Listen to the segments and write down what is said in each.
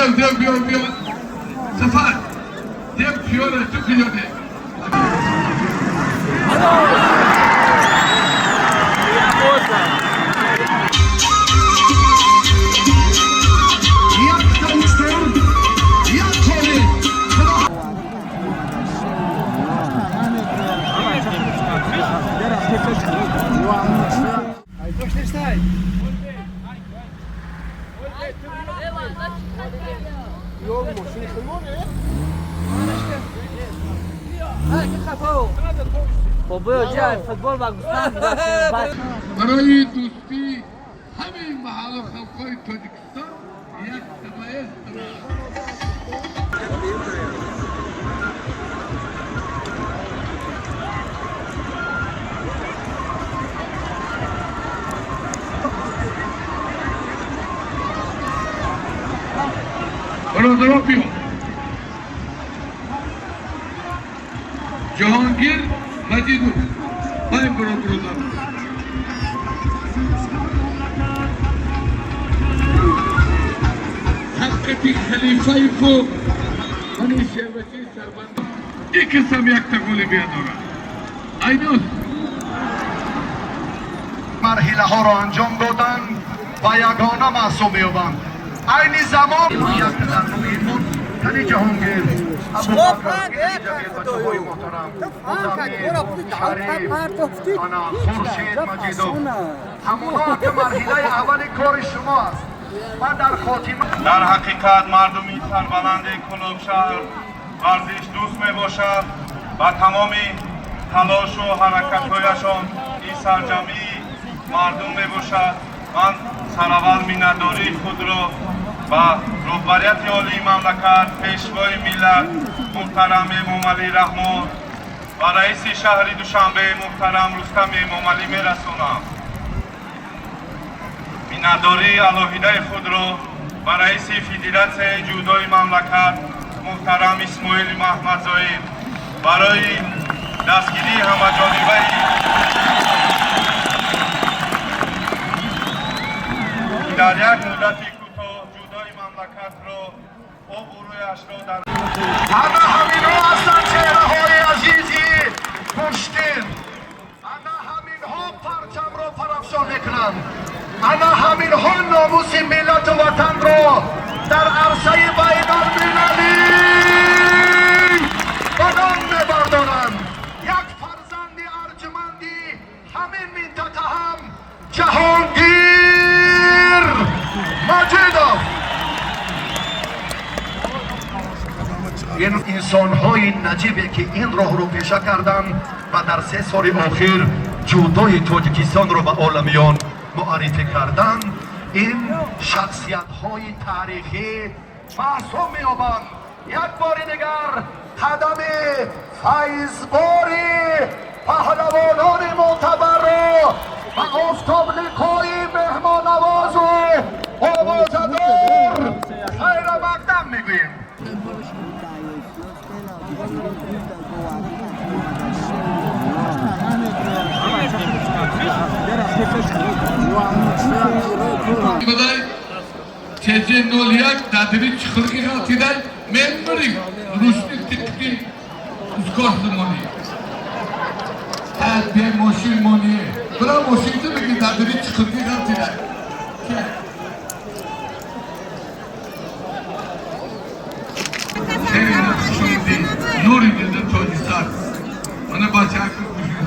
Dev dev biyo biyo. Sefer. Dev piyone tü piyone. Барои дӯстӣ ҳамаи маҳаллу халқҳои Тоҷикистон як маэстро. Бародаро, биё. Ҷаҳонгир Маҷидов. Бай, бародаро. Ҳаққати халифаи хуб мани шербачаи сарбанд икисам якта ғолибият дорад. Айнос. Марҳилаҳоро анҷом доданд ва ягона маҳсуб меёбанд. Айни замон дар рӯи тани Ҷаҳонгир бачаҳои муҳтарам ана Хуршед Маҷидов, ҳамоно ки марҳилаи аввали кори шумо аст ва дар хотима. Дар ҳақиқат, мардуми сарбаланди Кӯлобшаҳр варзиш дӯст мебошад ва тамоми талошу ҳаракатҳояшон ин сарҷамъии мардум мебошад. Ман сараввал миннатдории худро ба роҳбарияти олии мамлакат, Пешвои миллат муҳтарам Эмомалӣ Раҳмон ва раиси шаҳри Душанбе муҳтарам Рустам Эмомалӣ мерасонам. Миннатдории алоҳидаи худро ба раиси Федератсияи ҷудои мамлакат муҳтарам Исмоили Маҳмадзоир барои дастгирии ҳамаҷонибаи дар як муддати кӯтоҳ ҷудои мамлакатро обрӯяшро дар Ана ҳаминҳо ҳастанд чеҳраҳои азизи пуштин. Ана ҳаминҳо парчамро парафшон мекунанд. Ана ҳаминҳо номуси миллату ватанро дар арсаи байналмилалӣ баланд мебардоранд. Як фарзанди арҷуманди ҳамин минтақа ҳам Ҷаҳонгир Маҷидов. Ин инсонҳои наҷибе ки ин роҳро пеша карданд ва дар 3 соли охир ҷудои Тоҷикистонро ба оламиён муаррифӣ карданд, ин шахсиятҳои таърихӣ маҳсуб меёбанд. Як бори дигар қадами файзбори паҳлавонони мӯътабарро ба офтоблиқои меҳмоннавозу овозадор хайрамақдам мегӯем. Buday TC 01 дадри чиқирги ғалтидай мен мирик рушник типки ускорси мони. Ҳад бе мошин мони. Бира мошинни бигин дадри чиқирги ғалтидай. Хеле хушомадӣ. Нури дида тоҷисар. Мана бачака гӯши.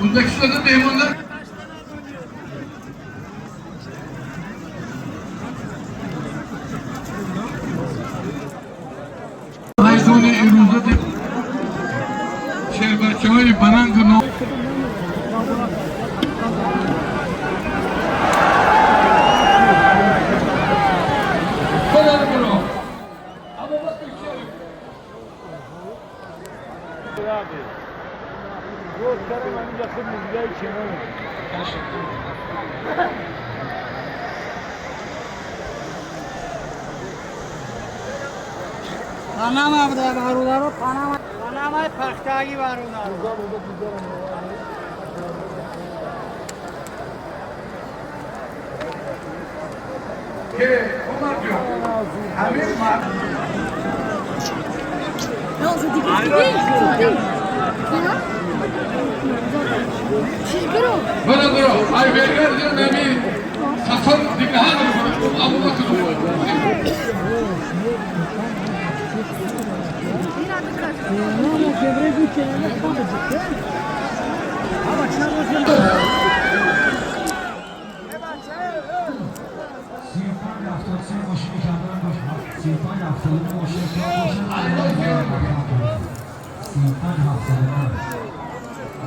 O'zbekistonda mehmonlar. Maydoni имрӯза шербачаҳои банангу Kolani bro. Abubakr Sharif. Панама буда, бародаро, Панама, Панамаи пахтагӣ, бародаро. Ки Умар ҷон, ҳамин Non, زودی زودی زودی. چیز برو. برو ای بگر جان، نمی سفر دیگه ابوبکر. 35 73 ماشین کردن باش، 35 79 ماشین کار باشه. 35 79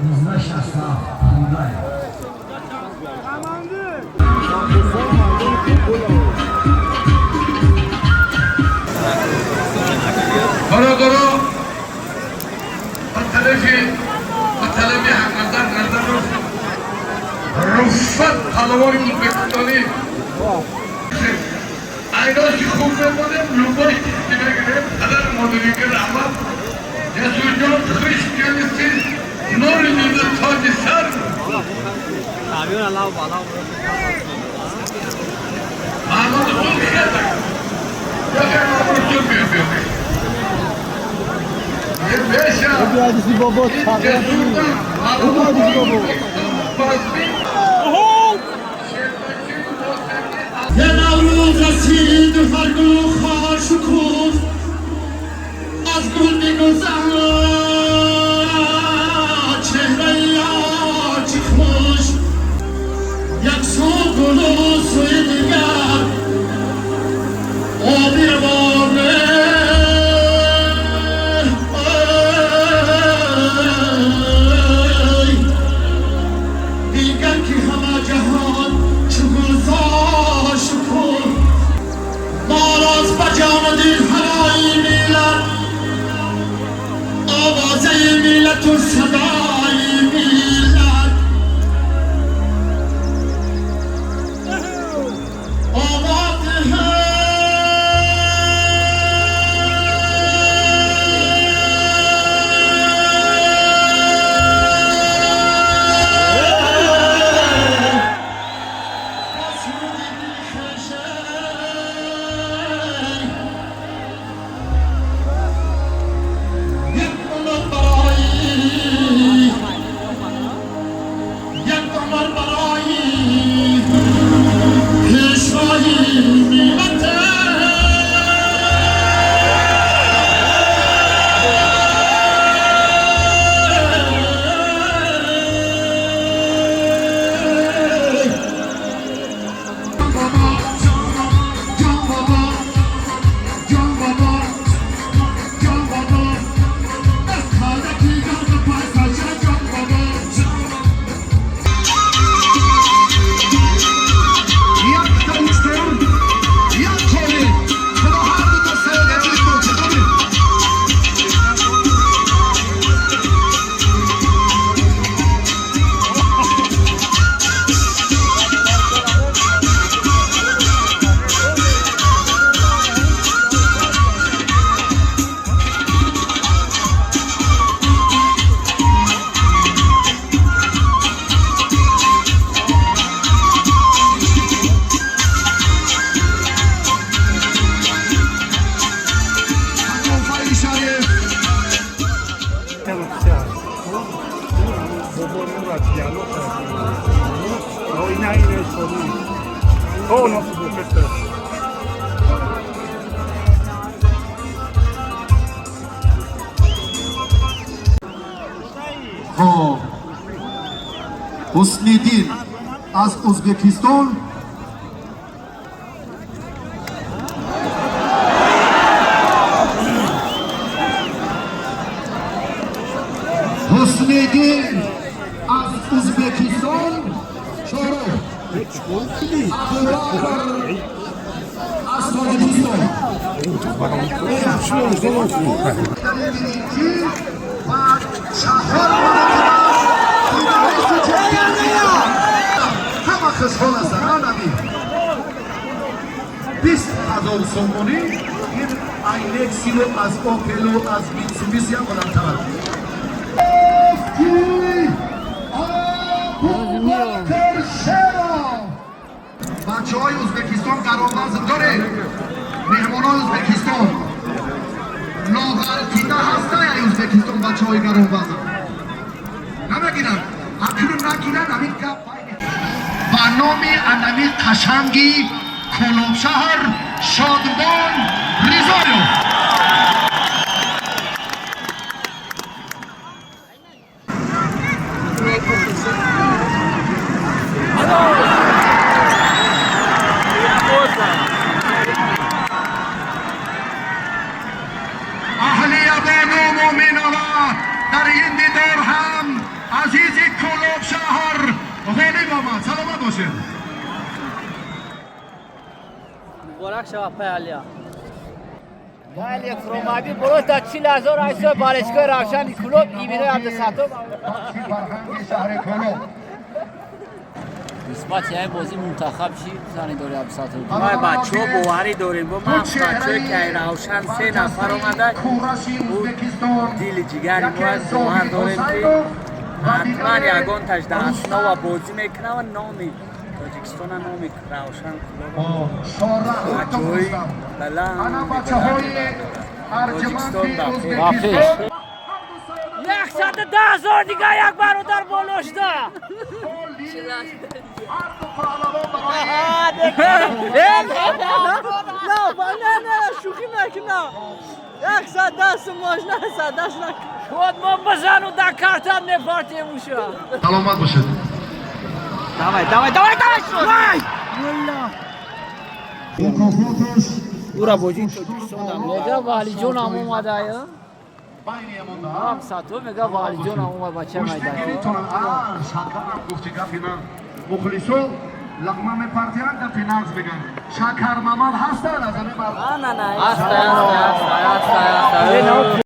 19 67 هیوندای. برادرها، ба талаби ҳақназар Назаров Руфат, палавони ӯзбекистонӣ, айноши хуб мемонем, любой мегирем. Падар модарига раҳмат. Ҷасурҷон, хуш келисиз, нури дида, тоҷи сар. Маҳмуд он хеле биё. Беша ҷасурдан палавони. یه نوروز رسید، هر گل و خار شکوفت، از گل میگذشت چهره یار چه خوش. یک سو گل و سوی دیگر آبی روانه. دیگر که همه جهان چو گلزار شکوفت. ما راز به جان و دل هوای ملت، آوازه ملت و صدای ملت، آواز. سرود بی‌خشی. یک عمر برای، یک عمر برای پیشوای ملت. بابا، جان بابا، جان بابا، جان بابا، از خالکی جان پاساژ، جان بابا. Як таустем, як коли худо ҳар дуто саодати бо чиқаби. Ҳаконфаи Шариф. Oh non, c'est bon, faites. Хоб, Ҳусниддин аз Ӯзбекистон. Ҳусниддин аз Ӯзбекистон, чорум Абубакр аз Тоҷикистон ва чаҳор маротиба финалисти чемпионати ҳама хушҳол ҳастанд. Анаби 20 000 сомонӣ, ин айнексилу аз Опелу аз Митсубисиам баландтар аст. Ки Абубакр Шеров, бачаҳо. Бачаҳои Ӯзбекистон гаронвазн доред, меҳмонои Ӯзбекистон лоғаркида ҳастай. Ӯзбекистон бачаҳои гаронвазн намегиранд, акнун нагиранд. Ҳамин гап ба номи анами қашанги Кӯлобшаҳр Шодмон Ризоев. Аҳлия бону Муъминова дар ин дидор ҳам азизи Кӯлобшаҳр ғолиб омад. Саломат бошед. Муборак шава, пай Алия. Алия Хромаби боло та 40,000 айсо баришгоҳи Равшани Кӯлоб иминои Абдусаттор. Бахши фарҳанги шаҳри Кӯлоб. Нисбати ҳамин бозӣ мунтахаб чӣ зани дори, Абдусаттор? Мо бачаҳо боварӣ дорем, бо ман бачаҳое ки ай Равшан се нафар омада, Кӯраши Ӯзбекистон дили ҷигари мо аст, бовар дорем, ки ҳатман ягонташ дар основа бозӣ мекунад ва номи Тоҷикистона, номи Равшан Кӯлоб ҷои баланд ана бачаҳои Тоҷикистон арҷманди ба пеш. Ӯзбекистон. 110,000 дига як бародар боло шуда. Ҳарду паҳлавон барои Не, не, шӯхӣ мекунам. 110 мошина садаш накун. Худ мо бизану дар карта мепартем уша. Саломат бошед. Давай, давай, давай, давай! Мукофоташ Ура, бозии Тоҷикистон. Мега Валиҷонам омадая. байни монда. Абдусаттор мега Валиҷонам омад, бача майда. Гуштигиритонам шакарам гуфти, гапи ман мухлисо лағма мепартиянд, гапи нағз меган. Шакармамад ҳастанд аз ҳамин мардум. Ҳаста, ҳаста, ҳаста.